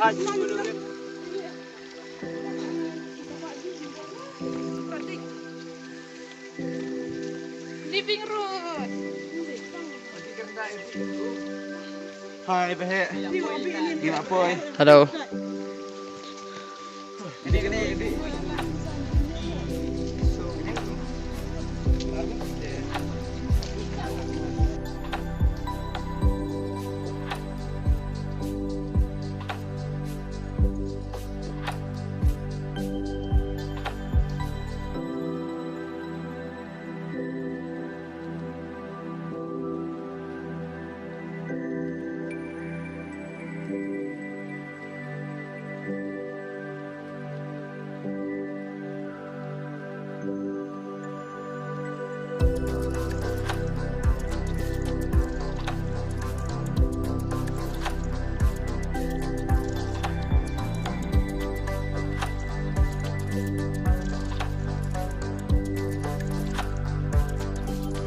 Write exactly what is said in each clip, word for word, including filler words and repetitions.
Living room. Hi, Bahe. Hello.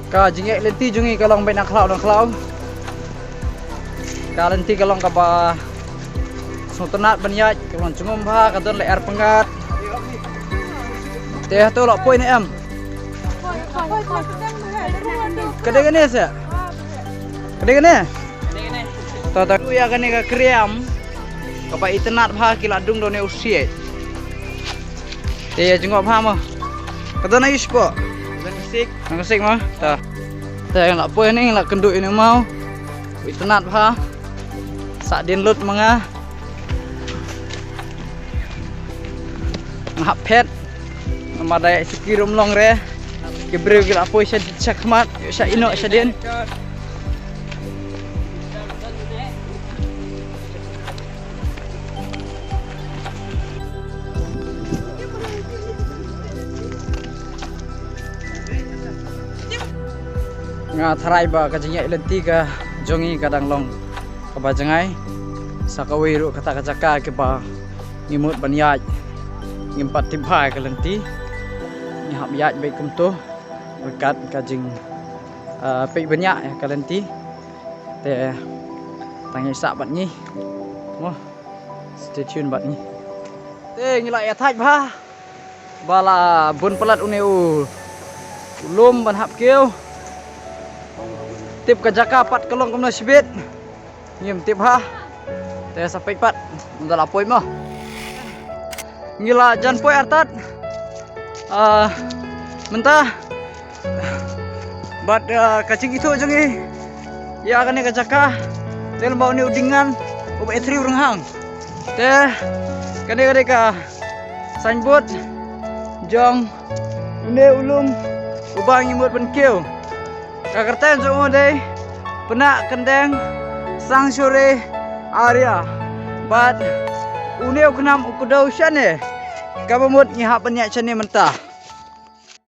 Ka jingïaid lynti jong ngi ka long beit na khlaw na khlaw. Ka lynti ka long kaba sngewtynnat ban ïaid, ka long jngoh bha, ka don lyer pyngngad. Te hato la poi ne em? Ka dei kane se? Ka dei kane? To, to, ïa kane ka kriam kaba itynnat bha, ki la dung da une u siej. Te ïa jngoh bha mo. Ka don aïu shapoh? Don ka siej. Don ka siej mo. To. Te la poi hangne, la kynduh ïa une u maw. Itynnat bha. Sah dien lut ma nga. Nga hap phet. Namar da ïa siki rum long re. Ki briew ki la poi sha, sha khmat, sha ïehnoh shadien. Nga tharai ba ka jingïaid lynti ka jong ngi ka dang long kaba jngai. Sa kawei ruh kata ka jaka kiba ngi mut ban ïaid, ngim pat tip bha ïa ka lynti. Ngi hap ïaid beit kumto ryngkat ka jing, ah, peit bniah ïa ka lynti. Te tang ïaid sah bad ngi mo. Stay tuned bad ngi. Te ngi la ïa thait bha ba la bun palat une u lum ban hap kiew. Tip ka jaka pat ka long kumno shibit. Ngim tip ha. Te sa peit pat. Mynta la poi mo. Ngi la jan poi artat. Ah, mynta. Bad, ah, ka jingithuh jong ngi ïa kane ka jaka, te lem ba une u dieng ngan uba ïatriew rynghang. Te kane ka dei ka signboard jong une u lum uba ngi mut ban kiew. Ka kyrteng jong u dei Pnah Kyndeng Sanctuary Area. Bad une u khnam u kdew shane, kaba mut ngi hap ban ïaid shane mynta.